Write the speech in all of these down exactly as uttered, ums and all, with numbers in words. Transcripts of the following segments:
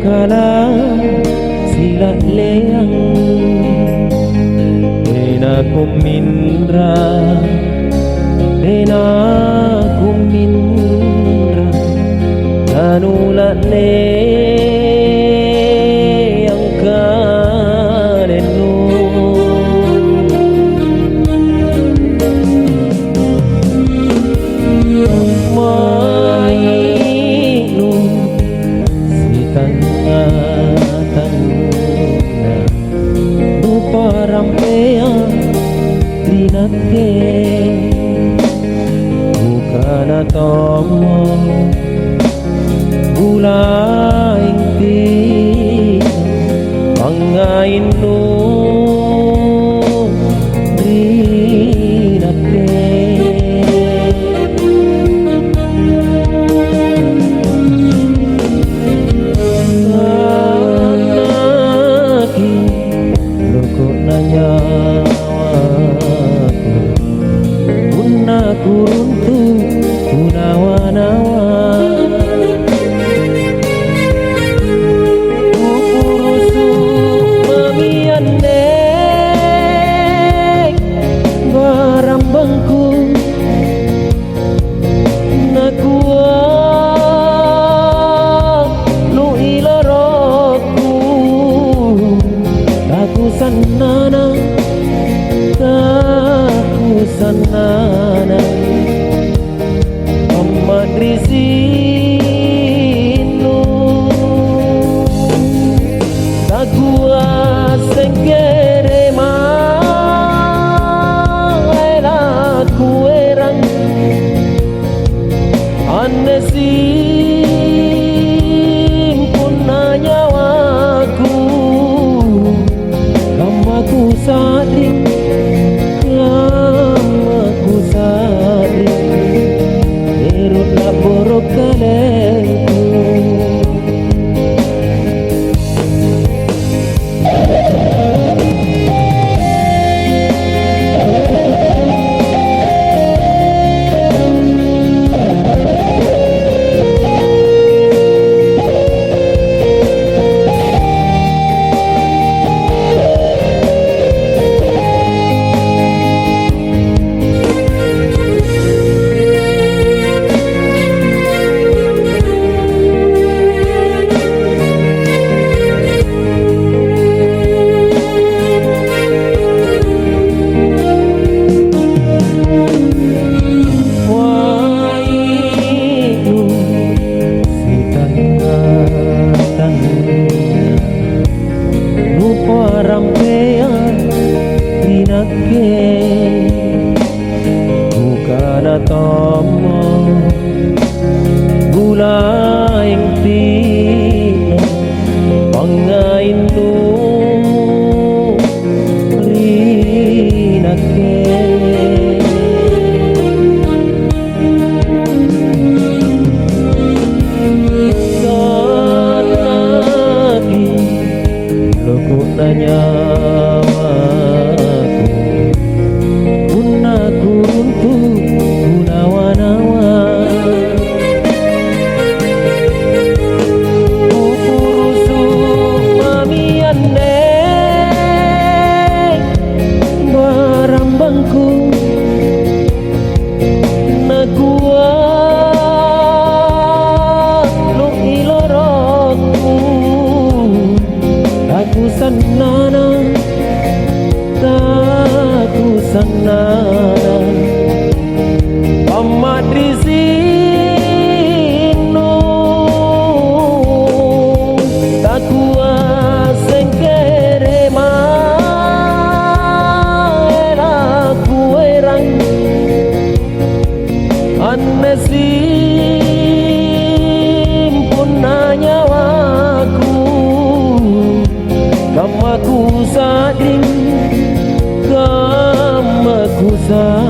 Kala sila'leang, tena kuminra, tena kuminra, nanula'leang kalennu. Mai'nu sitangnga-tangnga nuparampea ri nakke. Bukana tommo bulaeng tina pangngainnu ri nakke. Sannaki loko'na nyawaku, punna kuruntu kunawa-nawa. Kupurusu' mami anne barambangku, nakua lu'i lorokku, takusannana, takusannana. Amma'risi'nu, takuasseng keremang, lakuerang anne simpunna nyawaku. Kamma kusa'ring, kamma kusa'ring, ero' labboro' kalengku. Wai'nu sitangnga-tangnga nuparampea ri nakke. Bukana tommo bulaeng tina pangngainnu ri nakke. Sannaki loko'na nyawaku, punna kuruntu kunawa-nawa. Kupurusu' mami anne barambangku, nakua lu'i lorokku, takusannana, takusannana. Pamma'risi'nu, takuasseng keremang, lakuerang anne simpunna nyawaku. Kamma kusa'ring, kamma kusa'ring.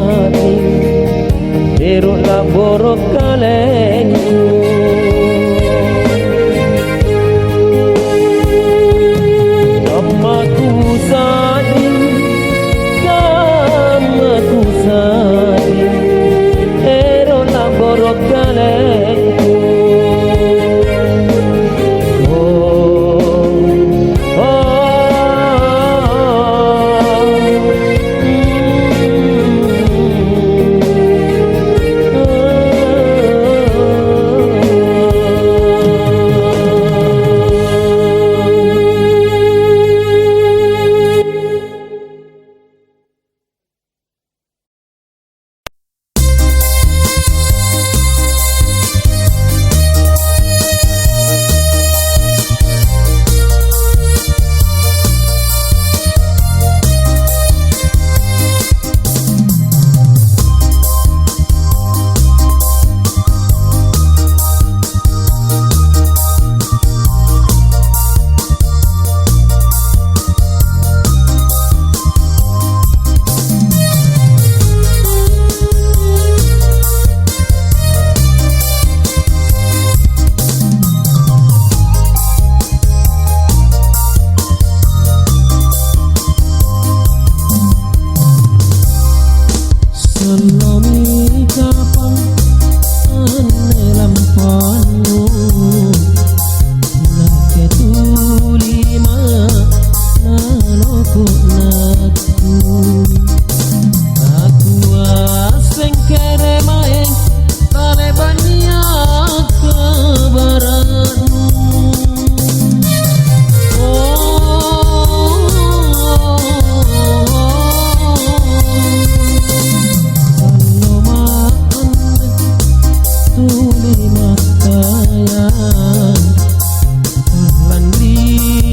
Lanri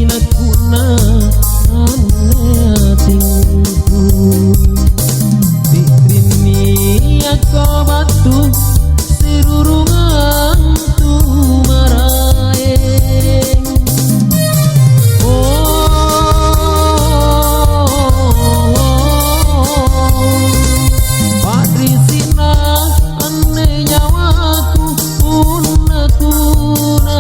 nakkunna anne atingku, bi'rinni akko battu sirurungang tu maraeng. Oh, pa'risi'na anne nyawaku punna tuna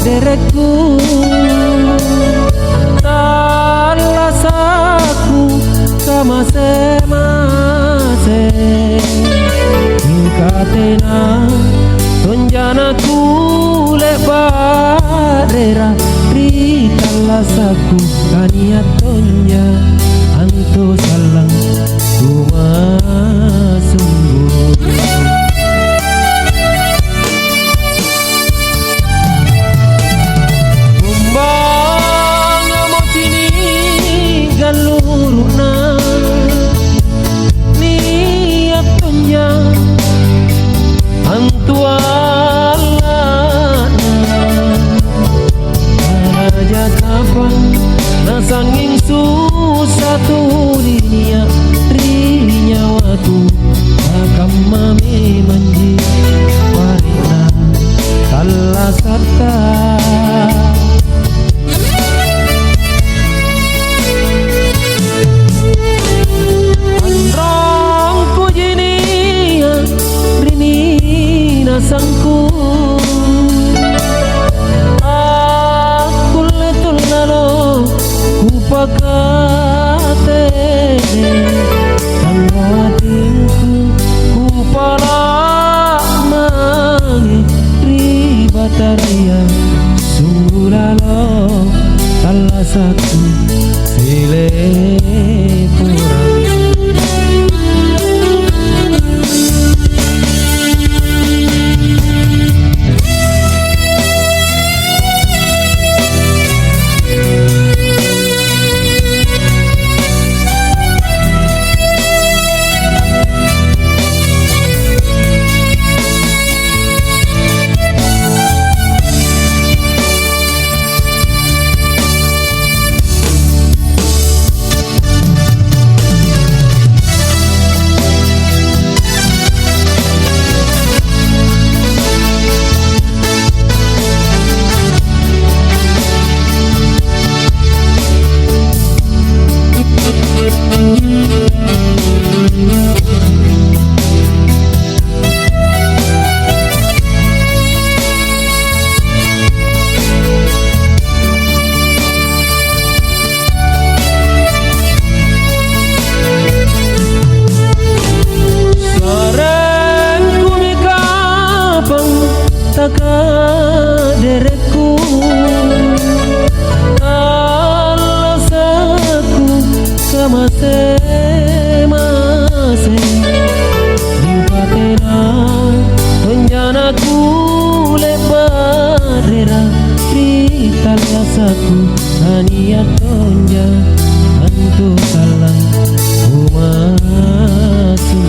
Derekku, tallasakku, kamase-mase. Mingka tena tonja nakulle pa'rera ri tallasakku, kania' tonja antu sallang kumasunggu. Kumbangamo cini' galluru'na, nia' tonja antu alla'na. Raja kapang nasangnging susa tuli nia' ri nyawaku, nakamma memanji pari'na tallasatta. Anrongkuji nia' ri ninasangku, akkulle tuli lalo kupakatene, sanro atingku kupala' mange ri Batara Ia, sunggu lalo tallasakku sile purang. Sarengkumi kapang takadere'. Tallasakku kamase-mase, mingka tena tonja nakulle pa'rera ri tallasakku, nania' tonja antu sallang kumasu.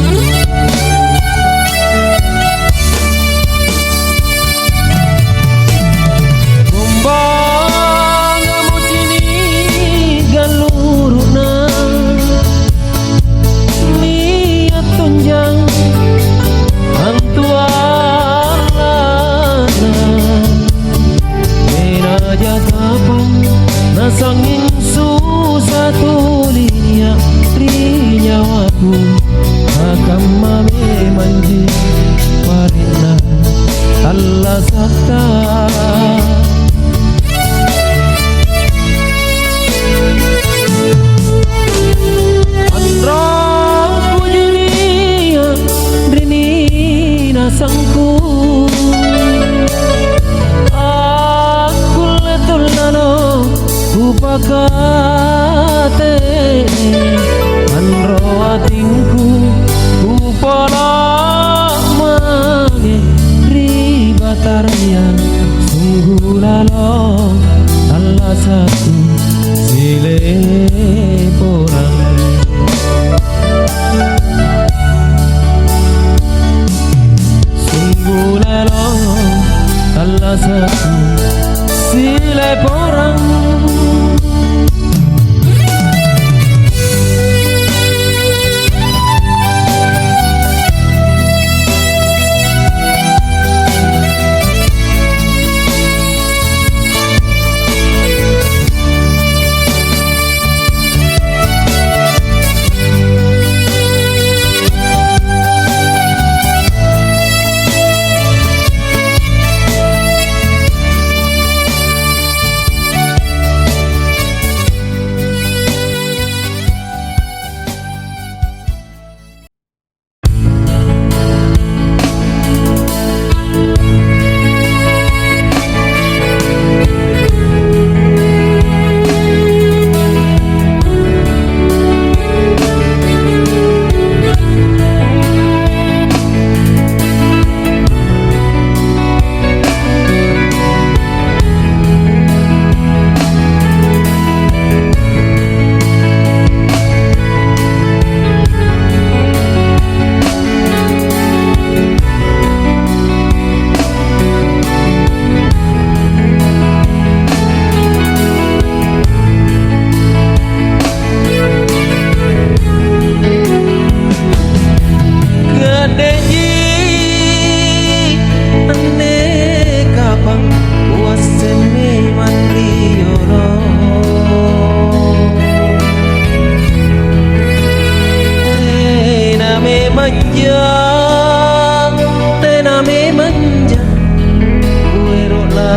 Kumbangamo cini' galluru'na, nia' tonja antu alla'na. Tenaja kapang nasangnging susa tuli nia' ri nyawaku, nakamma memanji pari'na tallasatta. Anrongkuji nia' ri ninasangku, akkulle tuli lalo kupakatene, anro atingku kupala' mange ri Batara Ia, sunggu lalo tallasakku sile porang. Sunggu lalo tallasakku sile porang.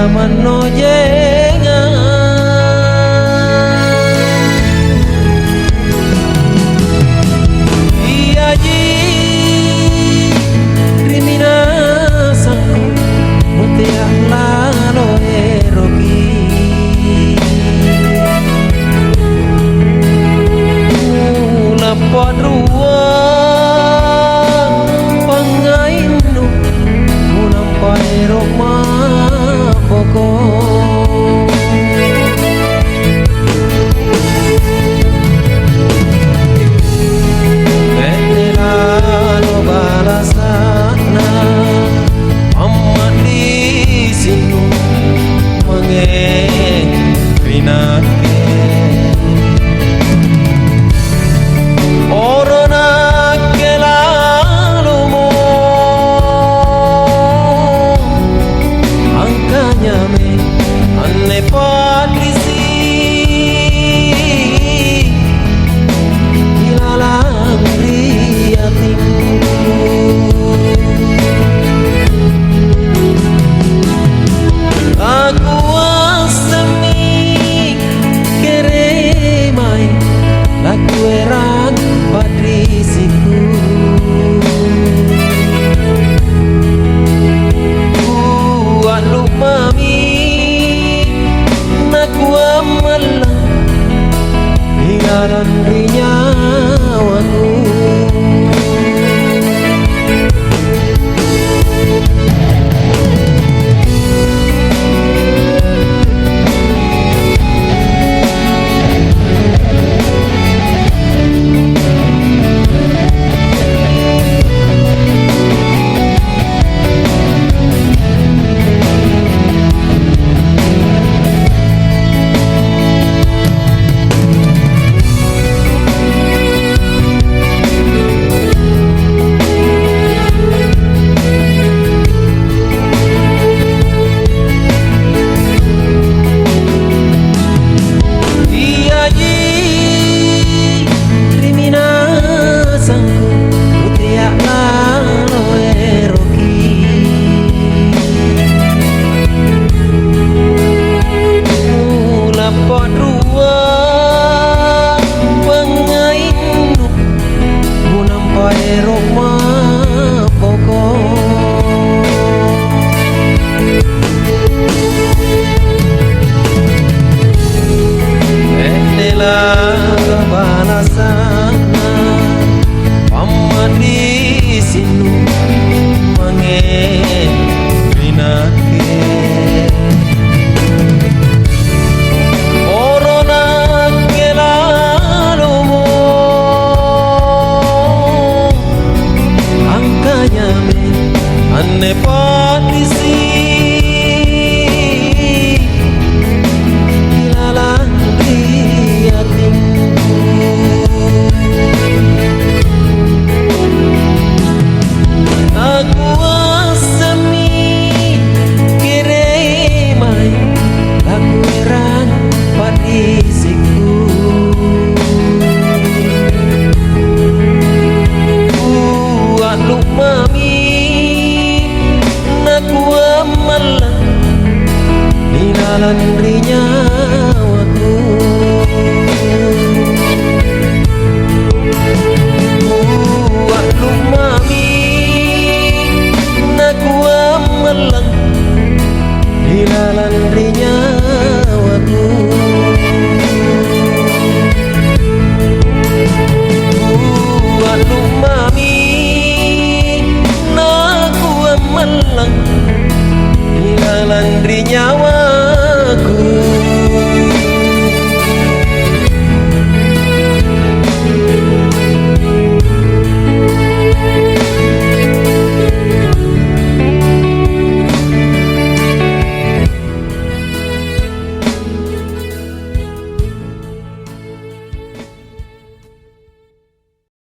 Mannojengang. Iaji ri minasangku, mutea' lalo eroki. Ulappa rua pangngainnu, munampa ero' maboko. Tette lalo balasa'na, amma'disi'nu mange ri nakke. Oro nakke lalomo, angkanyami anne pa'risi' ilalang ri atingku. Lakuassemmi keremai, lakuerang pa'risi'ku. Kua'lu'mami nakuammallang ilalang ri nyawaku. Iaji ri minasangku, kutea' lalo eroki. Ulappa rua pangngainnu, munampa ero' maboko. Tette lalo balasa'na, pamma'disi'nu mange ri nakke. Oro nakke lalomo, angkanyami anne pa'risi' ilalang ri atingku. Nakuassemmi keremai, lakuerang pa'risi'ku. Kua'lu'mami nakuammallang ilalang ri nyawaku. Kua'lu'mami nakuammallang ilalang ri nyawaku. Kua'lu'mami nakuammallang ilalang ri nyawa